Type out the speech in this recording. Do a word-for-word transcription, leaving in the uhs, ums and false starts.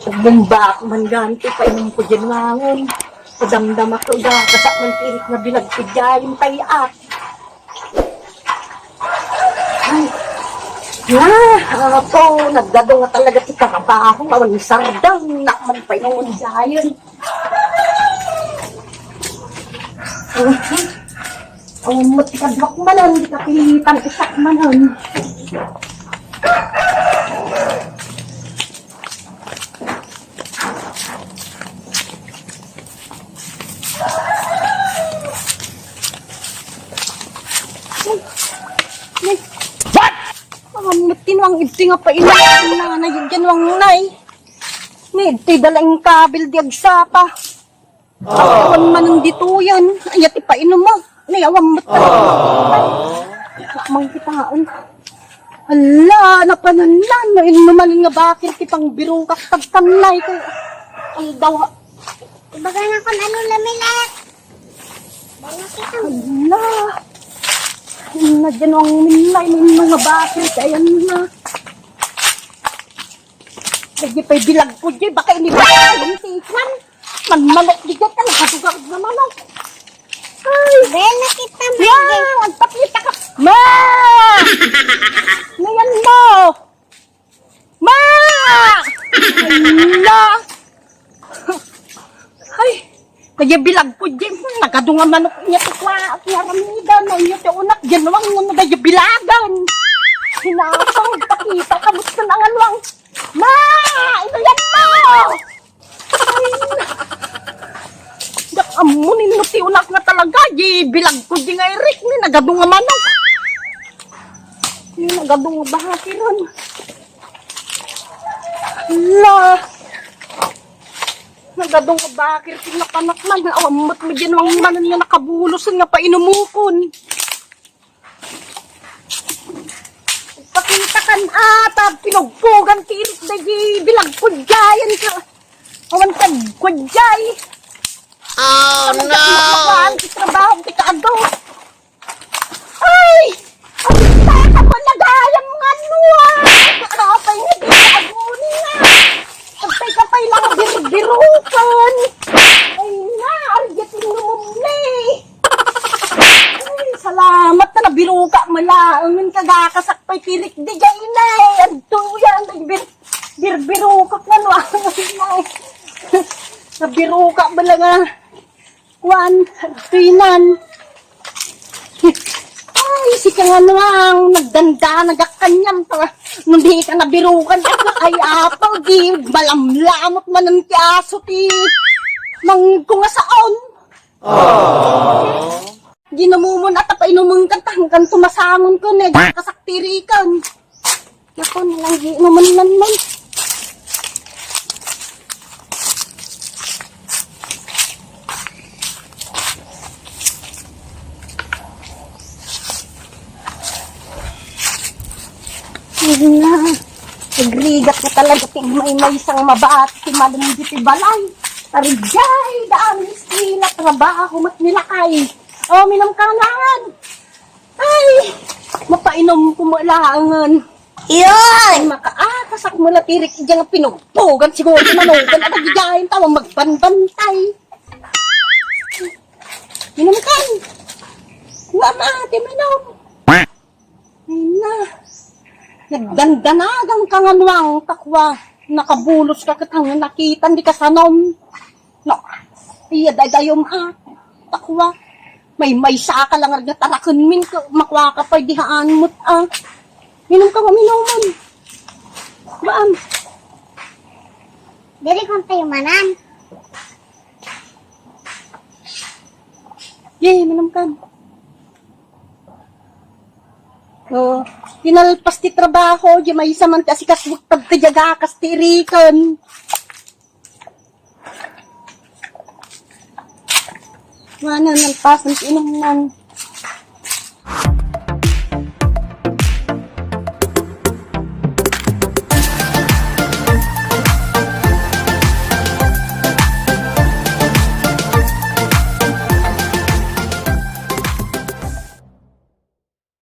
Bumbak man gani ti painumko diay wangon. Adamdamak ket agakasak man ti irik nga bilagko diay, intay at. Ay, na, apo, nagdaduma talaga ti trabaho, awan sardengnak man painumon diay. Awan met ti kaduak manen, di kapitan isak manen. What? Awan met ti nuang idi nga painumon, nanay, diay wangnay. Ni idi dala inkabil di agsapa. Awan manen ditoyen. Aya ti painummo. Ni awan met. Mangkitaen. Hala, napanannan. No inno manen nga bakil ti pangbirokak tagtannay. Kay aldaw. Ibaga na kon ano lamilet. Hala. Inna diay wangnay, no inno nga bakil. Kay ayan na. Diay pay bilagko diay, baka ini ba? Ang tikman. Manmanok diay, talaga dugar nga manok. Ay. Bella kita, Miguel. Wow, agpakita ka. Ma! Ngayon mo. Ma! Ala! Ay, kaya bilagko diay, hmm, nagadu nga manok niya ti kua, ti aramidan, no, niya ti unak, diay wangon, kaya bilagan. Hinapang, pakita, kamusta na nga nuang? Ma! Ino yan mo? Ay, dak ammo ninno ti unak nga talaga, diay bilagko diay nga irik, ni nagadu nga manok. Ni nagadu nga bahakiran. Hala! Nagadu nga bakil ti napanak man. Awan met diay wangon nga nakabulos nga painumukon. Pakita kan ata, pinugpugan ti irik dagiti bilagko diay. Awan tagko diay. Oh, no! Makuan ti trabaho ti kaadu. Ay! Ay, teka mo, nagayam nga nuan! Nakapay nga di ka aguni nga! Agpay ka pay lang birbirukan! Ay na, arya ti numumli! Ay, salamat na nabiruka mo laeng, kagakasak pay ti irik diay na eh! Adtoyan, bir, birbirukak nga nuan! Nabiruka mo lang ah! Kuan, tuinan. Ay, sika nga nuang, nagdandanagak kaniam, ta, no di ka nabirukan, ay, apo, di, malamlamot manen ti aso, ti, mangko nga saon. Aww. Di namumon, at apa inumen ka, tangkan sumasangon ko, ne, kasaktirikan. Naku, nalanggi naman man man. Ayun na. Agrigat na talaga ti maymaysa nga mabati ti malem ditoy balay. Ardiay, daan miskina, trabaho met ni lakay. O, minum ka ngarud. Ay, mapainumko met laengen. Ay, makaakasak met la ti irik idiay nga pinugpugan siguro ti manugan a dagidiay, ta awan magbantay. Minum ka. Wa, ma, ti minum. Ay na. Nagdandanagan ka nga nuang, ta kua, nakabulos ka ket nakitam di kasanom. No, iya daydayom a. Ta kua, maymaysa ka lang nga taraken min, makua ka pay di haan met a. Minum ka, minum. Baan? Diri kon tayo manan. Ye, minum ka. O, tinalpas ti trabaho, di maysa man ti asikasuak kadta diay agakas ti iriken. Wa na, nalpasan ti inumnan.